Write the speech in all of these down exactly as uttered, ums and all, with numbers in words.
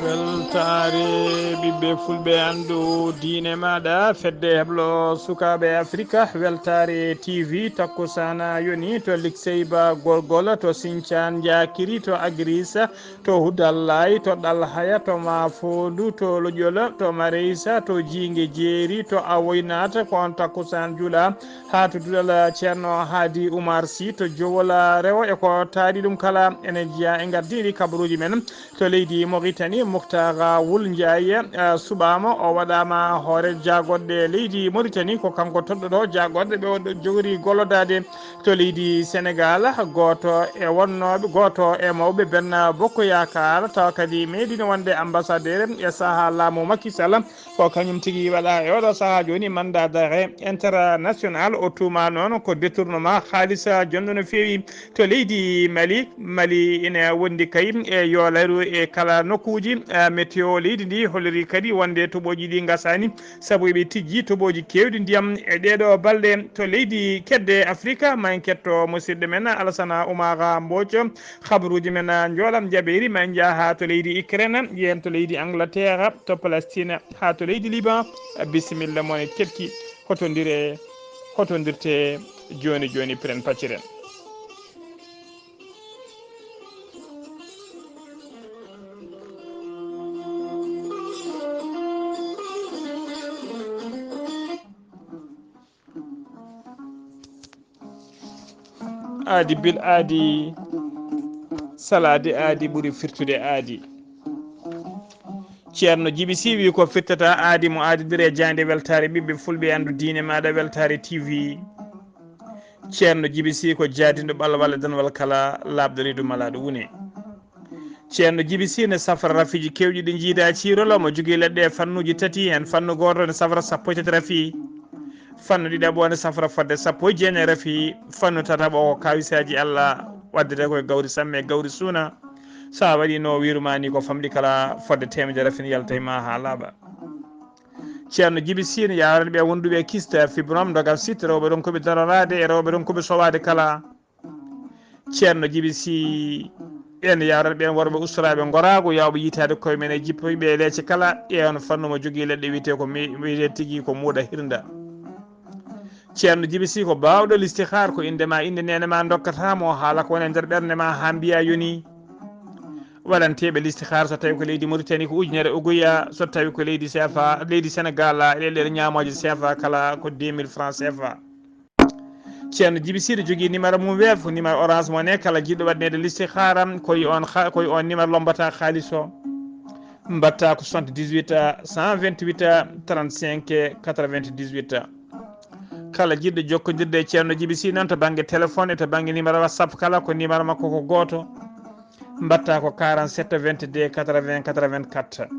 Weltaare ɓiɓɓe fulɓe, anndu diine maaɗa, fedde heblo sukaaɓe Afrika, Weltaare T V, takkusana yoni to Likseyba Gorgol, to Sincaan Njaakiri, to Agriisa, to Hudallay, to Ɗalhaya, to Maafoondu, to Loƴol, to Mareysa, to Jiinge Jeeri, to Awoynaata, ko on takkusaan juula haa to duɗal Ceerno Haadi Umar Si, to Jowol Rewo, e ko taari ɗum kala, ene jeyaa e ngardiiɗi kabaruuji men. To leydi Mauritanie, Mouhtar Wul Ndiaye, eh, suɓaama, o waɗaama hoore jaagoɗɗe leydi Mauritanie, ko kanko toɗɗoɗo jaagoɗɗe ɓe o jogori gollodaade. To leydi Senegal, gooto e wonnooɓe, gooto e mawɓe Benno Bokk Yaakaar, tawa kadi meeɗino wonde ambassadeur e sahaa laamu Macky Sall, ko kañum tigi waɗa e oɗo sahaa jooni mandat d'arrêt international. O tuuma noon ko détournement haalisa jonɗo no feewi. To leydi Mali, Mali ina wondi kay e yolayru e kala nokkuuji. Eh, météo leydi ndi holliri kadi wonde toɓooji ɗi ngasaani, sabu eɓe tijji toɓooji keewɗi ndiyam e ɗeeɗo balɗe. To leydi kedde Afrika, ma en ketto musidɗo men Alasana Oumar Mbodj. Habaruuji men, ah, njoolam jaɓeeri, ma en njaha haa to leydi Ukraine, yen to leydi Angleterre, to Palestine, haa to leydi Liban. Bisimilla mon e keɗki, hotondire, hotondirte jooni jooni, piren pacciren. Aadi bil aadi, salaade aadi ɓuri firtude aadi. Ceerno Jibi Si wi ko firtata aadi mo aadidiri e jaaynde weltaare ɓiɓɓe fulɓe, anndu diine maaɗa, Weltaare T V. Ceerno Jibi Si ko jaadinɗo ɓalwal e danwal kala, laaɓɗo reedu malaaɗo wune. Ceerno Jibi Si ne safra rafiiji keewɗi ɗi njiida ciirol. Omo jogii leɗɗe e fannuuji tati, heen fannu gooto ne safra sappo e tati rafi, fannu ɗiɗaɓo ne safra fodde sappo e jeenayi rafi, fannu tataɓo ko kawisaaji Allah waddete koye gawri samme e gawri suuna. So a waɗi no wiiru ma ni, ko famɗi kala fodde teemedere rafi ne yalta e ma haa laaɓa. Ceerno Jibi Si ne yaaran ɓe wonduɓe e kiste, fibrome, dogal site, rewɓe ronkuɓe daraade e rewɓe ronkuɓe sowaade kala. Ceerno Jibi Si en yaarat ɓeen worɓe ustoraaɓe ngoraagu, yaawɓe yitaade koye men e jippiiɓe e leece kala, e on fannu mo jogii leɗɗe wiyetee ko mi-, wiyetee tigi ko muuɗa hirnda. Ceerno Jibi Si ko baawɗo listihaar, ko innde ma, innde neene ma ndokkata mo, haala ko woni e nder ɓernde ma haa mbiya yoni. Waɗanteeɓe listihaar, so tawi ko leydi Mauritanie ko ujunere uguya, so tawi ko leydi C F A, leydi Senegal, e ɗe ɗeɗe ñaamooje C F A kala ko deux mille francs C F A. Ceerno Jibi Si ne jogii numéro mum weef, numéro Orange Money, kala jiɗɗo waɗaneede listihaara, ko e on ha-, ko e on numéro lombata haalis o. Mbaɗta ko soixante-dix-huit, cent vingt-huit, trente-cinq, quatre-vingt-dix-huit. Kala jiɗɗo jokkondirde e Ceerno Jibi Si noon to bannge téléphone e to bannge numéro WhatsApp kala, ko numéro makko ko gooto. Mbaɗta ko quarante-sept, vingt-deux, quatre-vingts, quatre-vingt-quatre.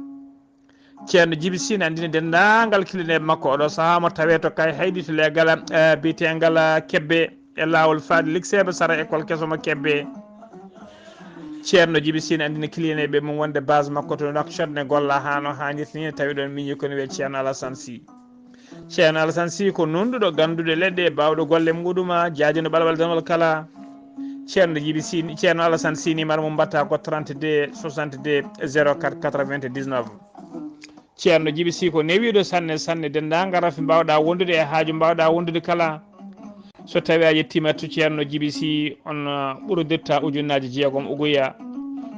Ceerno Jibi Si ne anndini denndaangal killineeɓe makko oɗo sahaa mo tawee to Kayhayɗi to leegal, eh, biyeteengal, eh, Kebbe e laawol faade Likseebe sara école keso mo Kebbe. Ceerno Jibi Si ne anndini killineeɓe mum wonde base makko to Nouakchott ne golla haa no haanirta ni, tawi ɗoon miñi ko ne wiyee Ceerno Alassane Sy. Ceerno Alassane Sy ko nunɗuɗo, gannduɗo leɗɗe, baawɗo golle muɗum, jaajino ɓalwal danwal kala. Ceerno Jibi Si, Ceerno Alassane Sy numéro mum mbaɗta ko trente-deux soixante-deux zéro quatre quatre-vingt-dix-neuf. Ceerno Jibi Si ko newiiɗo sanne, sanne, denndaangal rafi mbaawɗa wondude e haaju mbaawɗa wondude kala. So tawi a yettiima to Ceerno Jibi Si, on, uh, ɓurodirta ujunnaaji jeegom uguya.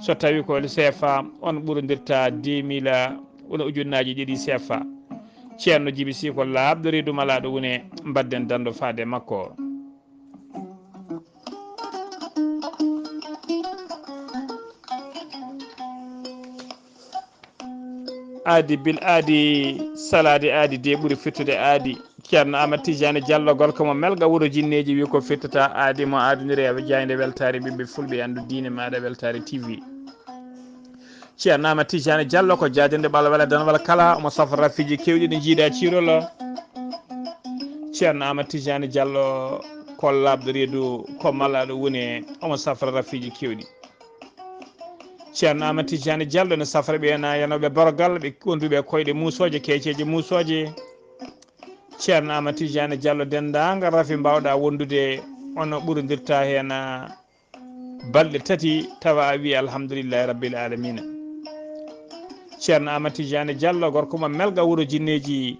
So tawi ko C F A, on ɓurodirta deux mille, wona ujunnaaji ɗiɗi C F A. Ceerno Jibi Si ko laaɓɗo reedu malaaɗo wune, mbadden danndo faade makko. Aadi bil aadi, salaade aadi de ɓuri fittude aadi. Ceerno Amadou Tidiane Diallo, gorko mo Melga, wuro jinneeji, wi ko fittata aadi mo aadunire e jaaynde weltaare ɓiɓɓe fulɓe, anndu diine maaɗa, Weltaare T V. Ceerno Amadou Tidiane Diallo ko jaajande ɓalwal e danwal kala, omo safra rafiiji keewɗi ɗi njiida ciirol. Ceerno Amadou Tidiane Diallo ko laaɓɗo reedu, ko malaaɗo wune, omo safra rafiiji keewɗi. Ceerno Amadou Tidiane Diallo ne safra ɓe na yanooɓe borogal, ɓe wonduɓe koyɗe muusooje, keeceeje muusooje. Ceerno Amadou Tidiane Diallo, denndaangal rafi mbaawɗa wondude, ono ɓurodirta heen balɗe tati, tawa a wii alhamdulillahi rabbil alamina. Ceerno Amadou Tidiane Diallo, gorko mo Melga, wuro Jinneeji.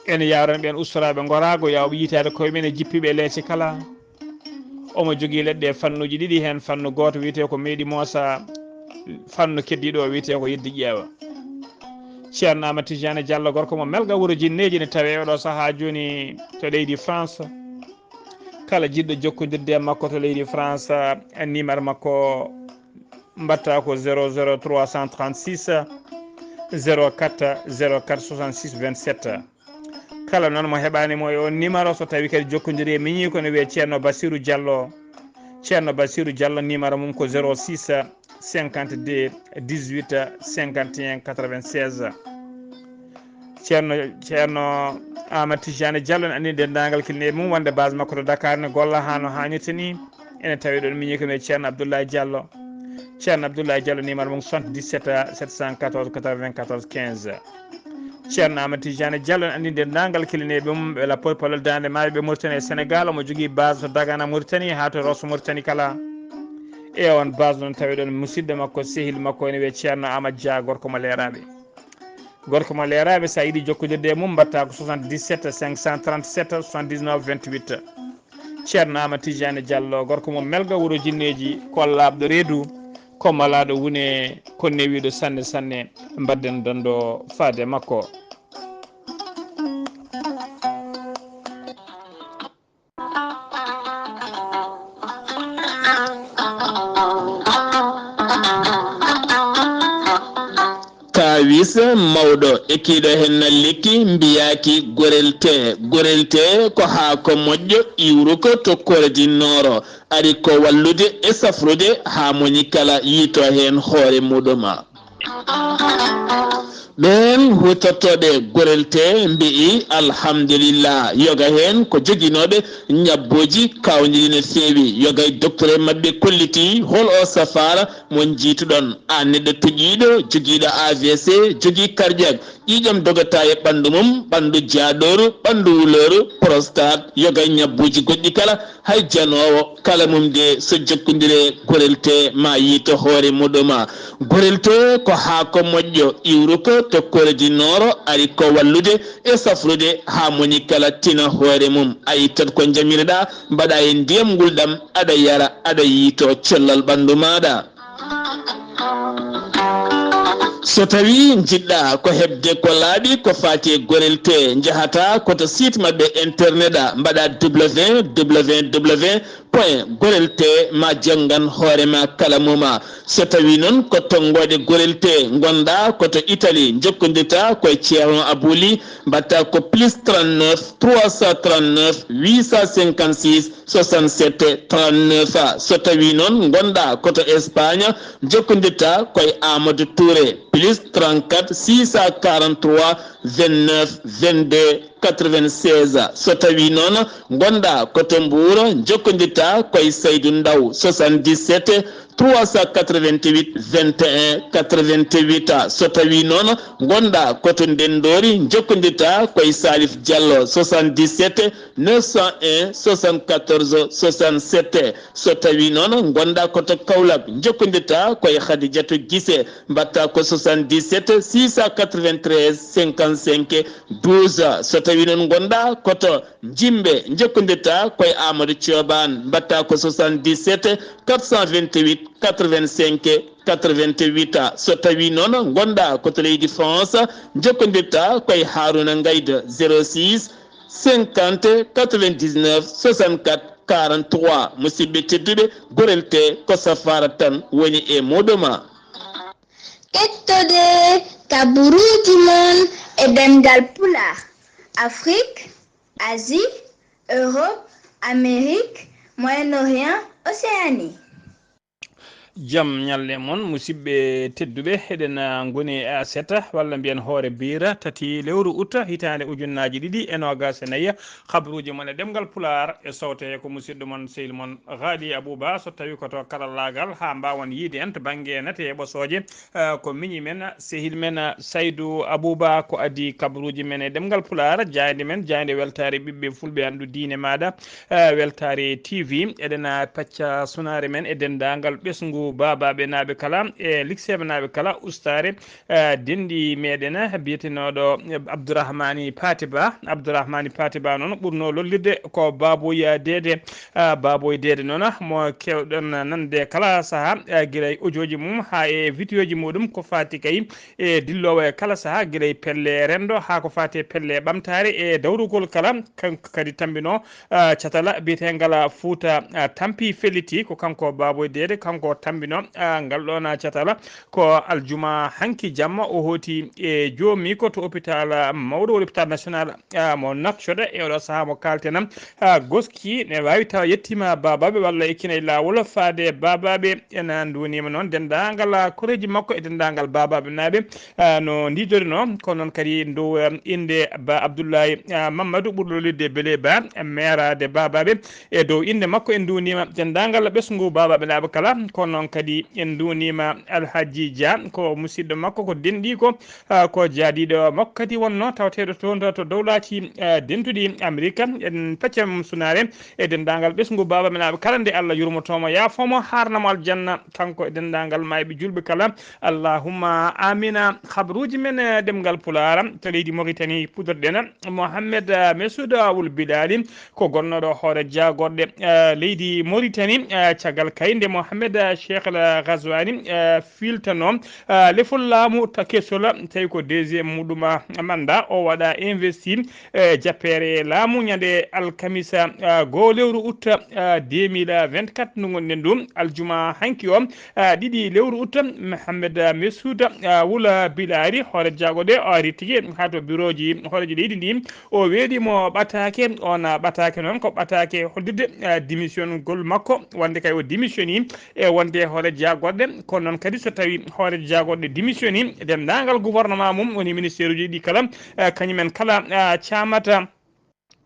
Ene yawran ɓeen ustoraaɓe ngoraago, yawɓe yitaade koye men e jippiiɓe e leece kala. Omo jogii leɗɗe e fannuuji ɗiɗi, heen fannu gooto wiyetee ko meeɗi moosa, fannu keddiiɗo o wiyetee ko yeddi ƴeewa. Ceerno Amadou Tidiane Diallo, gorko mo Melga, wuro Jinneeji, ne tawee oɗo sahaa jooni to leydi France. Kala jiɗɗo jokkondirde e makko to leydi France, numéro makko mbaɗta ko zéro zéro trois cent trente-six, zéro quatre, zéro quatre soixante-six vingt-sept. Kala noon mo heɓaani mo e on numéro, so tawi kadi jokkondiri e miñi, ko no wiyee Ceerno Bassirou Diallo. Ceerno Bassirou Diallo, numéro mum ko zéro six cinquante-deux dix-huit cinquante et un quatre-vingt-seize. Ceerno, Ceerno Amadou Tidiane Diallo ne anndi denndaangal kilneeɓe mum wonde base makko to Dakar ne golla haa no haanirta ni. Ene tawi ɗon miñi ko no Ceerno Abdoulaye Diallo. Ceerno Abdoulaye Diallo, numéro mum soixante-dix-sept sept cent quatorze quatre-vingt-quatorze quinze. Ceerno Amadou Tidiane Diallo ne anndi denndaangal kilneeɓe mum ɓe la Pol Palol Daande Maayo ɓe Mauritanie e Sénégal. Omo jogii base to Dagana Mauritanie haa to Rosso Mauritanie kala. E on base noon tawi ɗon musidɗo makko, sehil makko ene wiyee Ceerno Amadou Dia, gorko mo Leeraaɓe. Gorko mo Leeraaɓe, so a yiɗi jokkondirde e mum, mbaɗta ko soixante-dix-sept cinq cent trente-sept soixante-dix-neuf vingt-huit. Ceerno Amadou Tidiane Diallo, gorko mo Melga, wuro Jinneeji, ko laaɓɗo reedu, ko malaaɗo wune, ko newiiɗo sanne sanne. Mbaɗden donndo faade makko. Kaawis mawɗo e kiiɗo heen na lekki mbiyaaki gorel tee. Gorel tee ko haako moƴƴo iwruko to Kore du Nord, ari ko wallude e safrude haa moni kala yiito heen hoore muɗum. Ɓeen huutortooɓe gorel tee mbi'i alhamdulillah, yoga heen ko joginooɓe ñabbuuji kaawniiɗi no feewi. Yoga e docteur maɓɓe kolliti hol o safaara mo njiituɗon. Aan neɗɗo toƴiiɗo, jogiiɗo A V C, jogii cardiaque, ƴiiƴam dogata e ɓanndu mum, ɓanndu jaadooru, ɓanndu wulooru, prostate, yoga e ñabbuuji goɗɗi kala, hay janoowo kala mum de so jokkondire gorel tee ma yiito hoore muɗum. Gorel tee ko haako moƴƴo iwruko to Kore du Nord, ari ko wallude e safrude haa moni kala tina hoore mum. A ittat ko njamiroɗaa, mbaɗa e ndiyam ngulɗam, aɗa yara, aɗa yiito cellal ɓanndu maaɗa. So tawi njiɗɗa ko heɓde ko laaɓi ko faati e gorel tee, njahata ko to site maɓɓe internet a, mbaɗa W W W point gorel tee ma janngan hoore ma kala muma. So tawi noon ko tonngoode gorel tee ngonɗa ko to Italie, jokkondirta ko e Ceerno Abuli, mbaɗta ko plus trente-neuf trois cent trente-neuf huit cent cinquante-six soixante-sept trente-neuf. So tawi noon ngonɗa ko to Espagne, jokkondirta ko e Amadou Touré, plus trente-quatre six cent quarante-trois vingt-neuf vingt-deux quatre-vingt-seize. So tawi noon ngonɗa ko to Mbuur, jokkondirta ko e Saydou Ndaw, soixante-dix-sept trois cent quatre-vingt-huit vingt et un quatre-vingt-huit. So tawi noon ngonɗa ko to Ndenndori, jokkondirta ko e Salif Diallo, soixante-dix-sept neuf cent un soixante-quatorze soixante-sept. So tawi noon ngonɗa ko to Kaolack, jokkondirta ko e Khadidiatou Guissé, mbaɗta ko soixante-dix-sept six cent quatre-vingt-treize cinquante-cinq douze. So tawi noon ngonɗa ko to Jimɓe, jokkondirta ko e Amadou Thioban, mbaɗta ko soixante-dix-sept quatre cent vingt-huit quatre-vingt-cinq quatre-vingt-huit. So tawi noon ngonɗa ko to leydi France, jokkondirta ko e Harouna Ngaïda, zéro six cinquante quatre-vingt-dix-neuf soixante-quatre quarante-trois. Musidɓe tedduɓe, gorel tee ko safaara tan woni e muɗum. Kettode kabaruuji mon e ɗemngal Pulaar, Afrique, Asie, Europe, Amérique, Moyen-Orient, Océanie. Jam ñalle mon, musidɓe tedduɓe. Eɗen, ah, ngoni e aset, walla mbiyen hoore biira, tati lewru ut, hitaande ujunnaaji ɗiɗi e noogaas e nayi. Kabaruuji mon e ɗemngal Pulaar e sowte ko musidɗo mon, sehil mon, Ghali Abouba. So tawi ko to karallaagal, haa mbaawon yiide en to bannge nate e ɓosooje, eh, ko miñi men, sehil men, eh, Saydou Abouba, ko adii kabaruuji men e ɗemngal Pulaar, jaaynde men, jaaynde weltaare ɓiɓɓe fulɓe, anndu diine maaɗa, eh, weltaare T V. Eɗen, ah, pecca sunaare men e denndaangal ɓesngu Baabaaɓe naaɓe kala e likseeɓe naaɓe kala ustaare, eh, denndi meɗen biyetenooɗo Abdourahmani Pati Ba. Abdourahmani Pati Ba noon ɓurno lollirde ko Baboy Deede. Ah, Baboy Deede noon mo keewɗon nande kala saha, eh, gila e audio ji mum haa e video ji muɗum ko faati kay e dilloowo e kala saha gila e pelle renndo haa ko faati e pelle ɓamtaare e dawrugol kala. Kanko kadi tambino ah, catala biyetengal Fuuta ah, Tampi Felliti, ko kanko Baboy Deede, kanko tambino ah, ngal ɗon ah, catala. Ko aljuma hanki jamma o hooti e joomi ko to hôpital ah, mawɗo, woni hôpital national ah, mo Nouakchott. E oɗo saha mo kalten am ah, goski ne waawi tawa yettima Babaɓe walla e kinay laawol faade Babaɓe. Ena nduunima noon denndaangal ah, koreeji makko e denndaangal Babaɓe naaɓe ah, no ndiidori no. Kono noon kadi ndu ah, innde Ba Abdoulaye ah, Mamadou ɓurɗo lolirde Bele Ba, meeraade Babaɓe. E dow innde makko en nduunima denndaangal ɓesngu Babaɓe naaɓe kala, kono noon kadi en nduunima Alhaji Dia, ko musidɗo makko, ko denɗiiko ah, ko jaadiiɗo makko kadi wonno tawateeɗo toon to dowlaaji ah, dentuɗi Amerika. En pecca mum sunaare e denndaangal ɓesngu Babaɓe naaɓe kala, nde Allah yurmotomo, yaafomo, haarnamo aljanna, kanko e denndaangal maayɓe julɓe kala. Allahumma amina. Habruuji men eh, ɗemngal Pulaar to leydi Mauritanie puɗɗorɗen. Mohammed ah, Messoud Wul Bilali ko gonnooɗo hoore jaagorɗe ah, leydi Mauritanie. Ah, caggal kay nde Mohammed ah, Cheikh Al Ghazouani ah, filtano ah, lefol laamu ta kesol, tawi ko deuxième muɗum ah, mandat, o waɗa investi e jappeere laamu ñande alkamisa ah, goo lewru août ah, deux mille vingt-quatre ndu ngonɗen ɗum. Aljuma hanki o ah, ɗiɗi lewru août, Mohammed ah, Messoud ah, Wula Bilali, hoore jaago ɗe, o ari tigi haa to birooji hooreejo leydi ndi, o weeɗi mo ɓataake. On ah, ɓataake noon ko ɓataake hollirde ah, démission ngol makko, wonde kay o démissioni e wonde hoore jaagorɗe. Kono noon kadi so tawi hoore jaagorɗe démissioni, denndaangal gouvernement mum, woni ministère uji ɗi kala, eh, kañumen kala ah, caamata.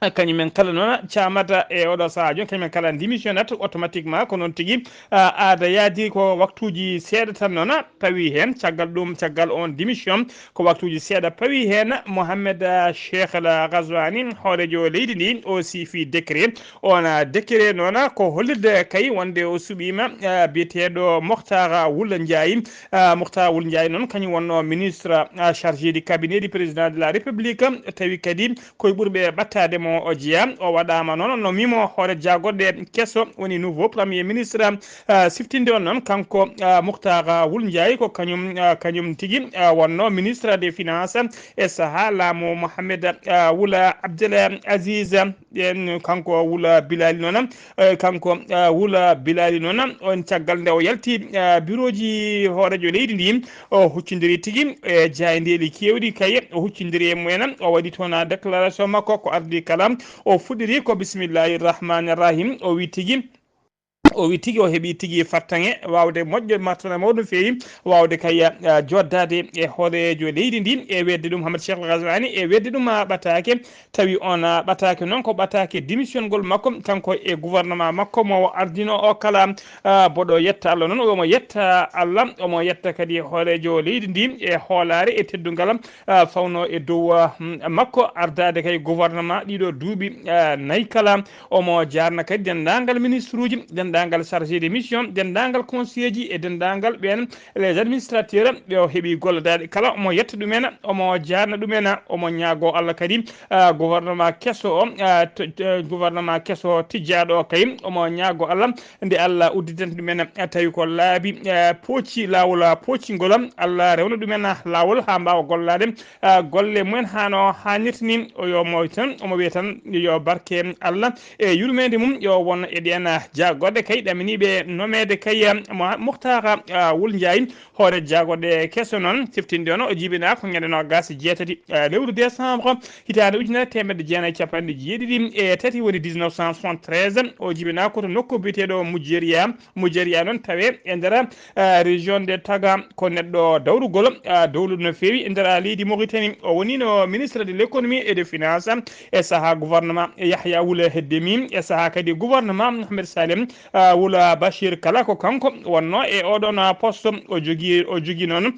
Ah, kañumen kala noon caamata e oɗo sahaa jooni, kañumen kala démissionnat automatiquement. Ko noon tigi ah, aada yaadi ko waktuuji seeɗa tan noon tawi heen. Caggal ɗum, caggal on démission, ko waktuuji seeɗa pawi heen, Mohammed ah, Cheikh Al Ghazouani, hooreejo leydi ndi, o siifi décret. On ah, décret noon ko hollirde kay wonde o suɓiima ah, biyeteeɗo Mokhtar Wul Ndiaye. Ah, Mokhtar Wul Ndiaye noon kañum wonno ministre ah, chargé du cabinet du président de la République, tawi kadi koye ɓurɓe ɓattaade mo o jeyaa. O waɗaama noon no mimo hoore jaagorɗe keso, woni nouveau premier ministre. Ah, siftinde on noon, kanko ah, Mokhtar Wul Ndiaye ko kañum ah, kañum tigi ah, wonno ministre des finances e sahaa laamu Mohamed ah, Wula Abdel Aziz. Ɓen kanko Wula Bilali noon, eh, kanko ah, Wula Bilali noon, on caggal nde o yalti ah, birooji hooreejo leydi ndi, o huccindiri tigi e jaayndeeli keewɗi kay, o huccindiri e mumen, o waɗi toon ah, déclaration makko, ko ardi kala o fuɗɗiri ko bismillahi rahmani rahim, o wi tigi, o wi tigi o heɓi tigi fartaŋe waawde moƴƴo martana mawɗo no feewi, waawde kay ah, joddaade e hooreejo leydi ndi e wedde ɗum Hamad Cheikh Al Ghazouani, e wedde ɗum ah, ɓataake. Tawi on ah, ɓataake noon ko ɓataake démission ngol makko, kanko e gouvernement makko mo o ardino o kala. Ah, mboɗo yetta Allah noon, omo yetta Allah, omo yetta kadi hooreejo leydi ndi e hoolaare e teddungal ah, fawno e dow ah, mm, makko ardaade kay gouvernement ɗiɗo duuɓi ah, nayi kala. Omo jaarna kadi denndaangal ministre uji, denndaangal chargé de mission, denndaangal conseiller ji e denndaangal ɓeen les administrateurs ɓe o heɓi golladaade kala. Omo yetta ɗumen, omo jaarna ɗumen, omo ñaago Allah kadi ah, gouvernement keso o, ah, to- to- gouvernement keso tijjaaɗo o kay, omo ñaago Allah nde Allah udditanta ɗumen ah, tawi ko laabi ah, pooci, laawol ah, poocingol. Allah rewna ɗumen ah, laawol haa mbaawa gollaade ah, golle mumen haa no haanirta ni. O yo mo tan, omo wiya tan yo barke Allah e yurmeende mum yo won e ɗeen ah, jaagorɗe kay ɗaminiiɓe nomeede kay ah, Mo- Muhtara ah, Wul Njaay. Hoore jaagorɗe keso noon, siftinde on, o jibinaa ko ñande noogaas e jeetati, eh, lewru décembre, hitaande ujunere teemedde jeenayi e capanɗe jeeɗiɗi e tati, woni dix-neuf cent soixante-treize. O jibinaa ko to nokku biyeteeɗo Mujeriya. Mujeriya noon tawee e nder, eh, région de Taga, ko neɗɗo dawrugol, eh, dowluɗo no feewi e nder, eh, leydi Mauritanie. O woniino ministre de l'économie et de finance e sahaa gouvernement Yahya Wul Heddemi, e sahaa kadi gouvernement Mohamed Salem ah, Wula Bachir kala ko kanko wonno e oɗon, ah, poste. O jogi, o jogi noon,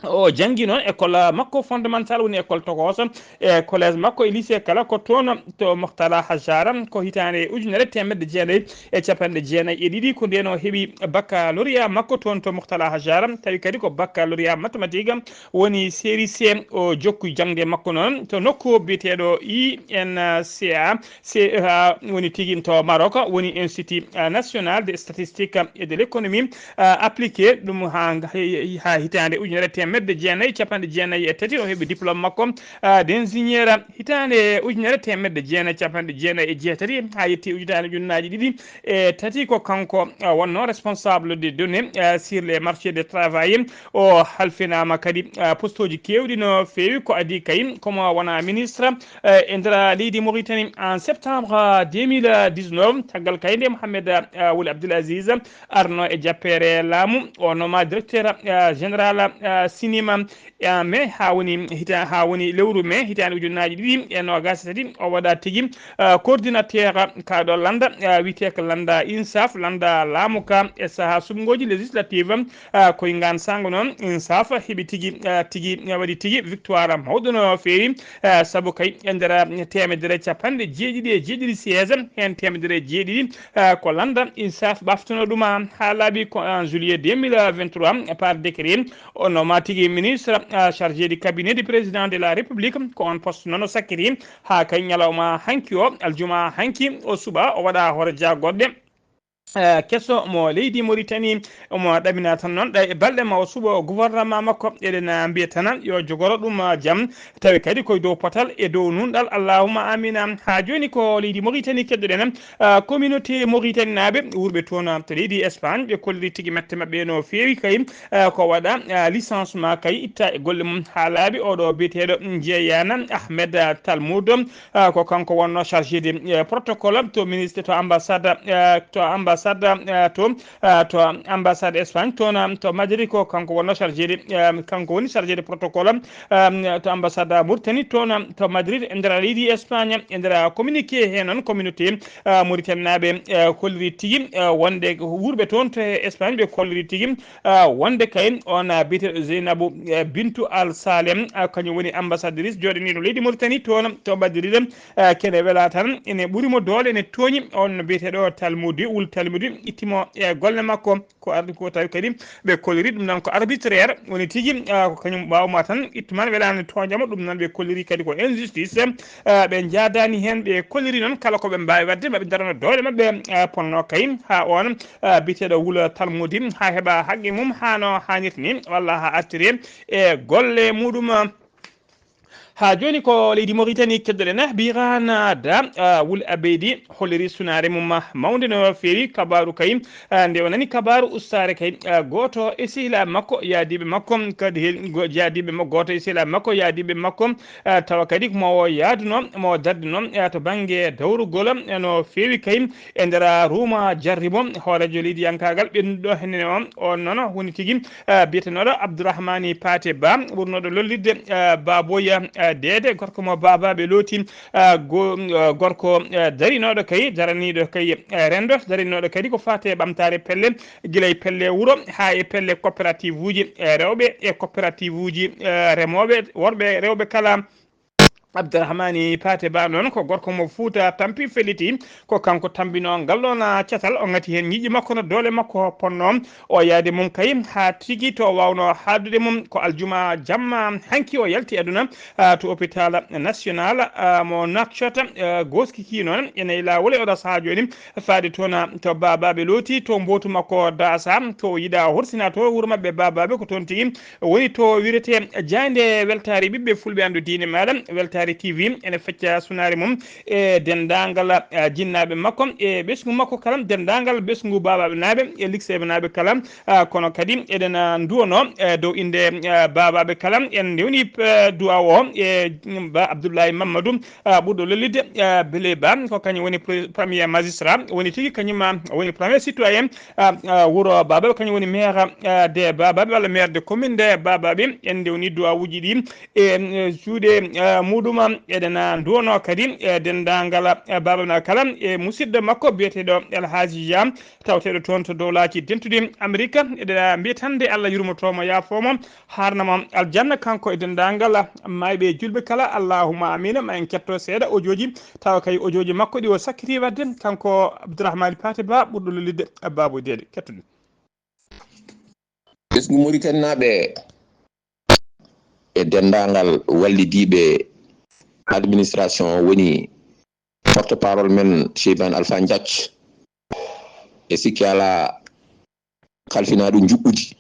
O janngi noon école makko fondamental, woni école tokooso, e collège makko e lycée kala ko toon to Mohtala Hajara, ko hitaande ujunere teemedde jeenayi e capanɗe jeenayi e ɗiɗi. Ko ndeen o heɓi baccalauréat makko toon to Mohtala Hajara, tawi kadi ko baccalauréat mathématique, woni série C. O jokki jaŋde makko noon to nokku biyeteeɗo I N C A, C E A, woni tigi to Maroc, woni Institut, ah, National de Statistique et de l'Économie, ah, Appliquée, ɗum haa, haa hitaande ujunere teemedde jeenayi capanɗe jeenayi e tati. O heɓi diplôme makko, ah, d'ingénieur hitaande ujunere teemedde jeenayi capanɗe jeenayi e jeetati, haa yetti ujunaaji ɗiɗi e tati. Ko kanko, ah, wonno responsable des données, ah, sur les marchés de travail. O halfinaama kadi, ah, postooji keewɗi no feewi. Ko adii kay, komo wona ministre, eh, e nder leydi Mauritanie en septembre deux mille dix-neuf, caggal kay nde Mohamed, eh, Wul Abdul Aziz arno e jappeere laamu, o nooma directeur, eh, général, eh, sinima, eh, mai haa woni hita-, haa woni lewru mai hitaande ujunaaji ɗiɗi e noogaas e tati. O waɗa tigi, eh, coordinateur ka ɗo lannda, eh, wiyetee ko lannda INSAF, lannda laamu ka e sahaa suɓngooji législative. Ah, koye ngaan sahngo noon, INSAF heɓi tigi, ah, tigi, ah, waɗi tigi victoire mawɗo no feewi, ah, sabu kay e nder, ah, teemedere capanɗe jeeɗiɗi e jeeɗiɗi siège, heen teemedere jeeɗiɗi, ah, ko lannda INSAF ɓaftuno ɗum, ah, haa laaɓi ko en juillet deux mille vingt-trois, par décret. O nooma tigi ministre, ah, chargé du cabinet du président de la République, ko oon poste noon o sakkiti haa kay ñalawma hanki o, aljuma hanki o suɓa, o waɗa hoore jaagoɗɗe. Eh, keso mo leydi Mauritanie, omo ɗamina tan noon, ɗay e balɗe ma o suɓo gouvernement makko, eɗen, ah, mbiya tan yo jogoro ɗum, ah, jam, tawi kadi koye dow potal e dow nunɗal, allahumma amina. Haa jooni ko leydi Mauritanie keddoɗen, ah, communauté Mauritanie naaɓe wurɓe toon, ah, to leydi Espagne, ɓe kolliri tigi mette maɓɓe no feewi kay, ah, ko waɗa, ah, licenciement kay itta e golle mum haa laaɓi. Oɗo biyeteeɗo Jeeyana Ahmed, ah, Talmoud, ah, ko kanko wonno chargé de, eh, protocole to ministre, to ambassade, eh, to ambassade, eh, to, eh, to ambassade Espagne toon, eh, to Madrid, ko kanko wonno chargé de, eh, kanko woni chargé de protocole, eh, to ambassade Mauritanie toon, eh, to Madrid, e nder leydi Espagne, e nder communiqué he noon communauté, eh, Mauritanie naaɓe, eh, kolliri tigi, eh, wonde wurɓe toon to Espagne ɓe kolliri tigi, ah, wonde kay on, ah, biyeteeɗo Zeynabou, eh, Bintou Al Salem, ah, kañum woni ambassadrice jooɗaniiɗo leydi Mauritanie toon to Madrid, ah, kene wela tan, ene ɓuri mo doole, ene tooñi on biyeteeɗo Talmoudi, Wul Talmoudi, ittimo e golle makko. Ko ardi ko tawi kadi ɓe kolliri ɗum noon ko arbitraire woni tigi, ah, ko kañum ɓaawma tan ittuman welaande tooñamo, ɗum noon ɓe kolliri kadi ko injustice. Ah, ɓe njaadaani heen, ɓe kolliri noon kala ko ɓe mbaawi waɗde, maɓe ndarano doole maɓɓe, ah, ponno kay haa on, ah, biyeteeɗo Wula Talmudi haa heɓa haqqe mum haa no haanirta ni, walla haa artire e golle muɗum. Haa jooni ko leydi Mauritanie keddoɗen, Birana Da, ah, Wul Abeydi holliri sunaare mum mawnde no feewi kabaaru kay, ah, nde o nani kabaaru ustaare kay, ah, gooto e sehilaaɓe makko, yaadiiɓe makko, kadi he-, go-, yaadiiɓe mo-, gooto e sehilaaɓe makko, yaadiiɓe makko, ah, tawa kadi mo o yaaduno, mo o darduno, ah, to bannge dawrugol, ah, no feewi kay e nder, ah, ruuma jarribo hooreejo leydi yankaagal ɓennuɗo henne o, on noon woni tigi, ah, biyetenooɗo Abdourahmani Paate Ba, ɓurnooɗo lollirde, ah, Baboya, ah, Deede, gorko mo baabaaɓe looti, ah, go-, ah, gorko, ah, darinooɗo kay, daraniiɗo kay, ah, renndo, darinooɗo kadi ko faati e ɓamtaare pelle, gila e pelle wuro haa e pelle coopérative uji, eh, rewɓe e coopérative uji, eh, remooɓe, worɓe, rewɓe kala. Abdourahmani Paate Ba noon ko gorko mo Fuuta tampi felliti, ko kanko tambinoo ngal ɗoon, ah, catal, o ŋati heen ñiiƴe makko no doole makko ponno, o yaade mum kay haa tigi to o waawno haaldude mum. Ko aljuma jamma hanki o yalti aduna, ah, to hôpital national, ah, mo Nouakchott, ah, gooskikii noon ene e laawol e oɗo sahaa jooni, faade toon, ah, to Baabaaɓe Looti, to mbootu makko Daasa, to o yiɗa horsina to wuro maɓɓe Baabaaɓe, ko toon tigi woni to wiyetee Jaaynde Weltaare Ɓiɓɓe Fulɓe Anndu Diine Maaɗa. Weltaare T V ene fecca sunaare mum e denndaangal, ah, jinnaaɓe makko, e ɓesngu makko kala, denndaangal ɓesngu Baabaaɓe naaɓe, e likseeɓe naaɓe kala. Ah, kono kadi eɗen, ah, nduwanoo, eh, dow innde, ah, Baabaaɓe kala. En ndewni, eh, duwaaw o e, mm, Ba Abdoulaye Mamadou, ah, ɓurɗo lollirde, ah, Bele Ba, ko kañum woni pre-, premier magistrat, woni tigi kañum, ah, woni premier citoyen, ah, ah, wuro Baabaaɓe, kañum woni maire, ah, de Baabaaɓe, walla maire de commune de Baabaaɓe. En ndewni duwaawuuji ɗi e, mm, juuɗe, ah, muɗum. Ɗuma eɗen nduwono kadi e denndaangal baaba men kala e musidɗo makko biyeteeɗo El Hadji Dia, tawteeɗo toon to Dowlaaji Dentuɗi Amerika. Eɗen mbiya tan nde Allah yurmotooma, yaafooma, haarnama aljanna, kanko e denndaangal maayɓe e julɓe kala. Allahumma amiina. Ma en ketto seeɗa ojooji, tawa kay ojooji makko ɗi o sakkitii waɗde, kanko Abdourahmane Paté Ba, ɓurɗo lolliɗde Baabo Deede. Kettuɗen. Ɓesngu Mauritanie naaɓe e denndaangal wallidiiɓe administration o, woni porte parole men Cheibane Alpha Ndiack, e sikke alaa kalfinaaɗo njuɓɓudi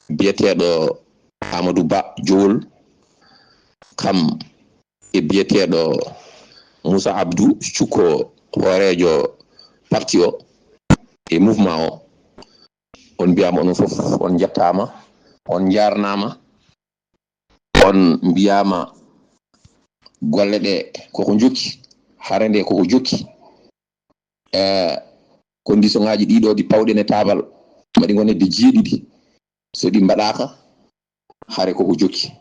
biyeteeɗo Amadou Ba Jowol, kam e biyeteeɗo Moussa Abdou, cukko hooreejo parti o e mouvement o. On mbiyaama, onon fof on njettaama, on njaarnaama, on mbiyaama golle ɗe koko jokki, hare nde koko jokki. E condition ngaji ɗiɗo ɗi pawɗen e taabal, maɗi ngon hedde jeeɗiɗi, so ɗi mbaɗaaka, hare koko jokki.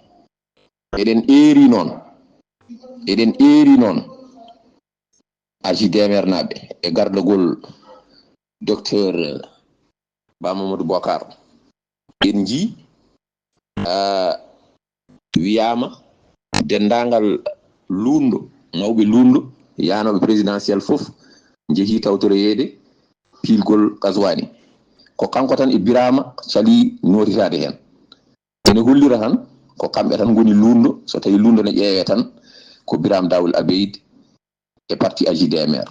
Eɗen eeri noon, eɗen eeri noon A J D M R naaɓe e gardagol docteur Ba Mamadou Bokar. En njii, ah, wiyaama denndaangal luunndo, mawɓe luunndo, yaanooɓe présidentiel fof njehii tawtoroyeede piilgol Qazouani. Ko kanko tan e Birama Cali nootitaade heen. Ene hollira tan ko kamɓe tan ngoni luunndo, so tawii luunndo ne ƴeewee tan ko Birame Daoul Abeid e parti A J D M R.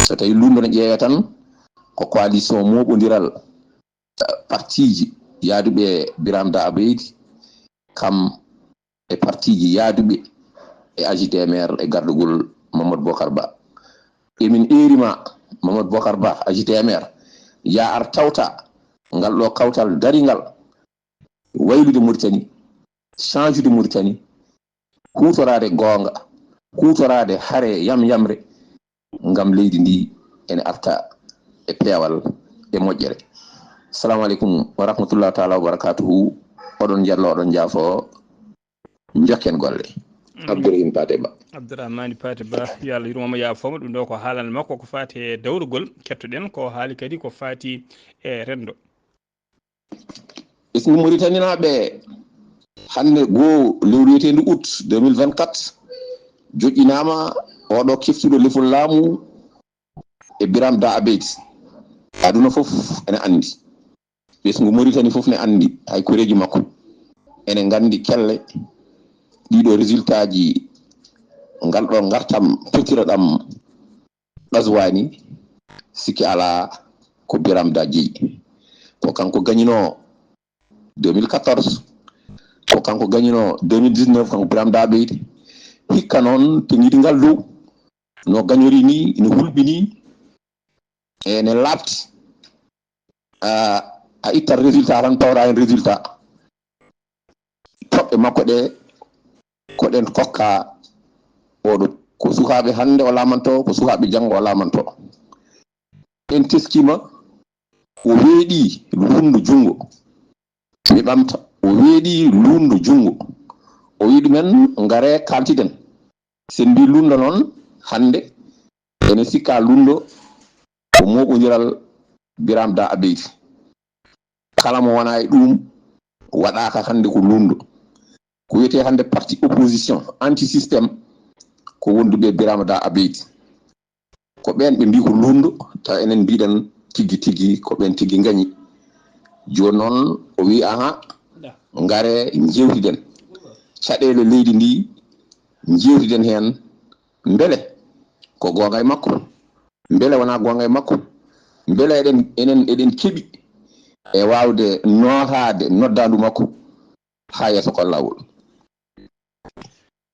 So tawii luunndo ne ƴeewee tan ko coalition mooɓondiral, eh, partiiji yaaduɓe e Birame Da Abeid, kam e partiiji yaaduɓe e A J D M R e gardagol Mamadou Bokar Ba. Emin eeri ma, Mamadou Bokar Ba, A J D M R, yaa ar tawta ngal ɗo kawtal daringal waylude Mauritanie, change-ude Mauritanie, huutoraade goonga, huutoraade hare yam yamre, ngam leydi ndi ene arta e peewal e moƴƴere. Assalamu aleykum wa rahmatullahi taala wa barakatuhu. Oɗon njello, oɗon njaafo, njokken golle. Mm. Abdourahim Paté Ba. Abdourahmane Paté Ba, yo Allah yurmo mo, yaafo mo. Ɗum ɗo ko haalande makko ko faati e dawrugol. Kettoɗen ko haali kadi ko faati e renndo. Ɓesngu Mauritanie naaɓe, hannde goo lewru wiyeteendu août deux mille vingt-quatre, joƴƴinaama oɗo kiftuɗo lefol laamu e Birame Da Abeid. Aduna fof ene anndi. Ɓesngu Mauritanie fof ne anndi hay koreeji makko. Ene nganndi kelle ɗiɗo résultat-ji ngal ɗo ngartam petiraɗam Qazouani, sikke alaa ko Birame Da jeyi. Ko kanko gañinoo deux mille quatorze, ko kanko gañinoo deux mille dix-neuf, kanko Birame Da Abeid. Hikka noon, to ngiɗi ngal dow, no gañori ni, no hulɓini, ene laaɓti. A, a ittat résultat tan, pawra heen résultat. Toɓɓe makko ɗe, ko ɗen kokka oɗo. Ko sukaaɓe hannde o laamanto, ko sukaaɓe janngo o laamanto. En teskiima, o weeɗi luunndo junngo. Mi ɓamta, o weeɗi luunndo junngo. O wi ɗumen, ngare kaaltiden. Sen mbi luunndo noon, hannde ene sikka luunndo ko mooɓondiral Birame Da Abeid. Kala mo wona e ɗum waɗaaka hannde ko luunndo. Ko wiyetee hannde parti opposition anti système, ko wonduɓe Birame Da Abeid. Ko ɓeen ɓe mbi ko luunndo, tawa enen mbiɗen tigi tigi ko ɓeen tigi ngañi. Jooni noon o wi, aha, ngare njeewtiden caɗeele leydi ndi, njeewtiden heen. Mbele ko goonga e makko? Mbele wonaa goonga e makko? Mbele eɗen, enen eɗen keɓi e waawde nootaade noddaandu makko haa yeeso ko laawol?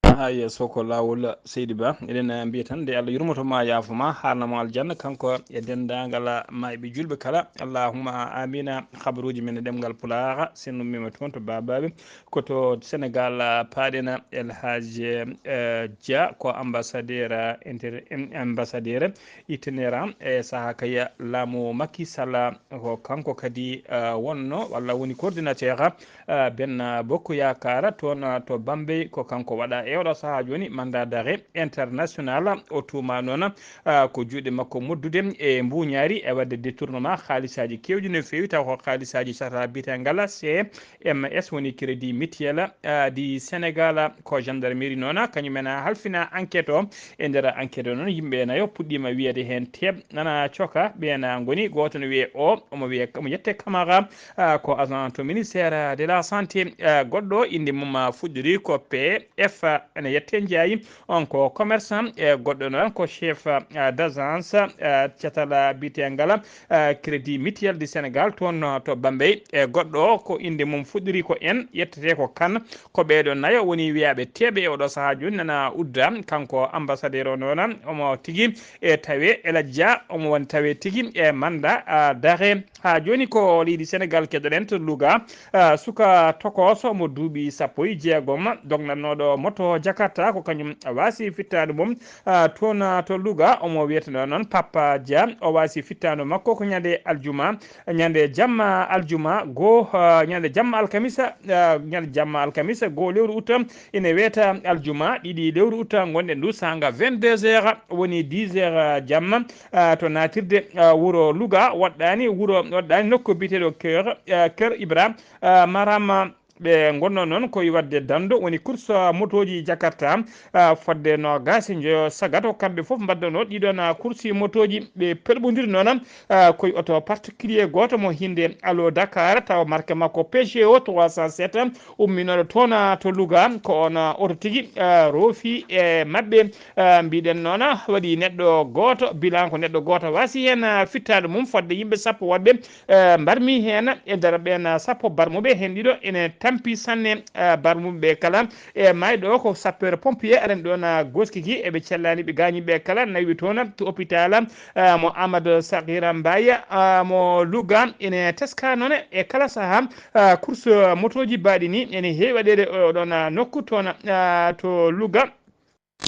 Haa yeeso ko laawol, Seydi Ba. Eɗen mbiya tan nde Allah yurmoto ma, yaafo ma, haarna mo aljanna, kanko e denndaangal maayɓe julɓe kala. Allahumma amina. Habaruuji men e ɗemngal Pulaar, sen ummiima toon to Baabaaɓe. Ko to Senegal, ah, paaɗen El Hadj, eh, Dia, ko ambassadeur, ah, inter-, em, ambassadeur itinérant e sahaa kay laamu Macky Sall. Ko kanko kadi, ah, wonno walla woni coordinateur, ah, Benno Bokk Yaakaar toon, ah, to Bambey. Ko kanko waɗa e oɗo Sahaa jooni mandat d'arrêt international o tuuma noon, ah, ko juuɗe makko moddude e mbuuñaari e waɗde détournement haalisaaji keewɗi no feewi, taw ko haalisaaji sata biyetengal C M S, woni Crédit Mutuel, ah, du Sénégal. Ko gendarmerie noon kañum en halfina enquête o. E nder enquête o noon, yimɓe nayo puɗɗiima wiyeede heen teeɓ nana coka. Ɓeen ngoni, gooto no wiyee o, omo wiyee, omo yette Camara, ah, ko agent to ministère de la santé. Ah, goɗɗo innde mum, ah, fuɗɗori ko P F, ene yette Ndiaye, on ko commerçant. E goɗɗo noon ko chef, ah, d'agence, ah, catal, ah, biyeteengal, ah, Crédit Mutuel du Sénégal toon, ah, to Bambey. E goɗɗo ko innde mum fuɗɗori ko N, yettetee ko Kane. Ko ɓeeɗo nayo woni wiyaaɓe teeɓe e oɗo sahaa jooni nana udda. Kanko ambassadeur o noon, omo tigi e tawe El Hadj Dia, omo woni tawe tigi e mandat, ah, d'arrêt. Haa jooni ko leydi Sénégal keɗoɗen to Louga. Ah, suka tokooso mo duuɓi sappo e jeegom, dognatnooɗo moto Jakarta, ko kañum waasi fittaandu mum, ah, toon, ah, to Louga. Omo wiyeteno noon Papa Dia. O waasi fittaandu makko ko ñande aljuma, ñande jamma aljuma goo, ah, ñande jamma alkamisa, ah, ñande jamma alkamisa goo lewru uta, ina weeta aljuma ɗiɗi lewru uta ngonɗen ndu, saanga vingt-deux heures, woni dix heures jamma, ah, to naatirde, ah, wuro Louga, waɗɗaani wuro, waɗɗaani nokku biyeteeɗo Kër, ah, Kër Ibra, ah, Marama. Ɓe ngonno noon koye waɗde dando, woni course, ah, motooji Jakarta, ah, fodde noogaas e njoyo sagat. Ko kamɓe fof mbaddano ɗiɗon, ah, course motooji. Ɓe pelɓondiri noon, ah, koye oto particulier gooto mo hinnde Allo Dakar, tawa marque makko P G O trois cent sept, umminooɗo toon, ah, to Louga. Ko oon, ah, oto tigi, ah, roofi e maɓɓe. Ah, mbiɗen noon, ah, waɗi neɗɗo gooto, bilan ko neɗɗo gooto waasi heen, ah, fittaandu mum, fodde yimɓe sappo woɗɓe, eh, mbarmi heen. E nder ɓeen sappo barmuɓe, heen ɗiɗo ene tampi sanne, eh, barmuɓe ɓe kala. E maayɗo o ko sapeur pompier, aɗa anndi ɗoon, ah, Goskiki, eɓe cellani ɓe gaañi ɓe kala, nawi toon to hôpital, ah, mo Amadou Sakhira Mbaye, ah, mo Louga. Ene teska noon e kala sahaa, ah, course motooji baaɗi ni ene heewi waɗeede oɗoon, ah, nokku toon, ah, to Louga.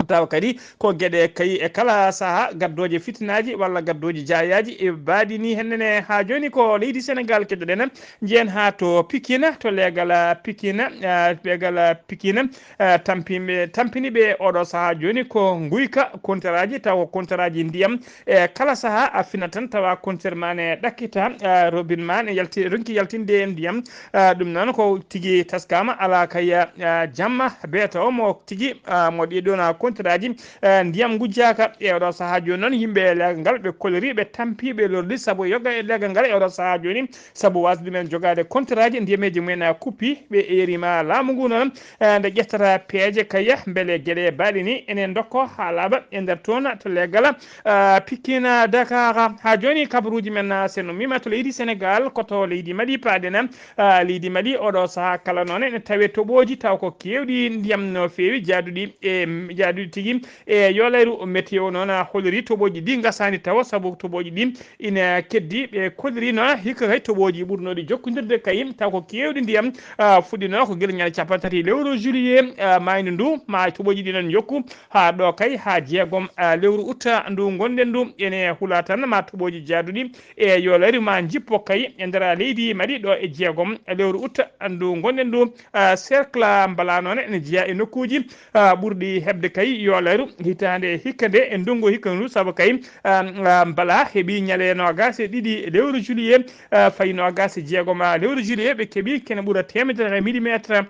Tawa kadi ko geɗe kayi e kala sahaa gaddooje fitinaaji walla gaddooje jaayaaji e baaɗi ni. Hennene haa jooni ko leydi Senegaal keɗoɗen, njehen haa to Pikine, to leegal Pikine, ah, leegal Pikine, ah, tampinɓe, tampini ɓe oɗo sahaa jooni ko nguyka konteraaji, tawa ko konteraaji ndiyam. E kala sahaa a finat tan tawa konter ma ne ɗakkita, ah, robin ma ne yalti, ronki yaltinde e ndiyam. Ah, ɗum noon ko tigi taskaama alaa kay, ah, jamma beeta o mo tigi, ah, mo ɗi ɗoon, ah, konteraaji, ah, ndiyam ngujjaaka. E oɗo sahaa jooni noon, yimɓe e leegal ngal ɓe kolori, ɓe tampi, ɓe lorli sabu yoga e leegal ngal e oɗo sahaa jooni, sabu waasde ɗumen jogaade konteraaji, ndiyameeji mumen, ah, kuppi, ɓe eeriima laamu ngu noon, ah, nde ƴettata peeje kay, mbele geɗe baaɗe ni ene ndokko haa laaɓa e nder toon to leegal, ah, Pikine Dakar. Haa jooni kabaruuji men, ah, sen ummiima to leydi Senegaal, ko to leydi Mali paaɗen. Ah, leydi Mali oɗo sahaa kala noon ene tawee toɓooji taw ko keewɗi ndiyam no feewi jaaduɗi e, jaaduɗi tigi. E yoolayru météo noon, ah, holori toɓooji ɗi ngasaani tawa sabu toɓooji ɗi ina keddi. Ɓe koliri noon hikka kay toɓooji ɓurnooɗi jokkondirde kay taw ko keewɗi ndiyam, ah, fuɗɗinoo ko gila ñande capanɗe tati lewru juillet, ah, maaynu ndu, ma toɓooji ɗi noon njokku haa ɗo kay haa jeegom, ah, lewru août ndu ngonɗen ndu. Ene hula tan ma toɓooji jaaduɗi e yoolayru ma njippo kay e nder leydi Mali ɗo e jeegom lewru août ndu ngonɗen ndu. Ah, cercle Mbala noon ene jeyaa e nokkuuji, ah, ɓurɗi heɓde kay yoolayru hitaande hikka nde e ndungu hikka ndu, sabu kay, ah, ah, Mbala heɓi ñande noogaas e ɗiɗi lewru juillet, ah, fayi noogaas e jeegom, ah, lewru juillet ɓe keɓi kene ɓura teemedere millimetre.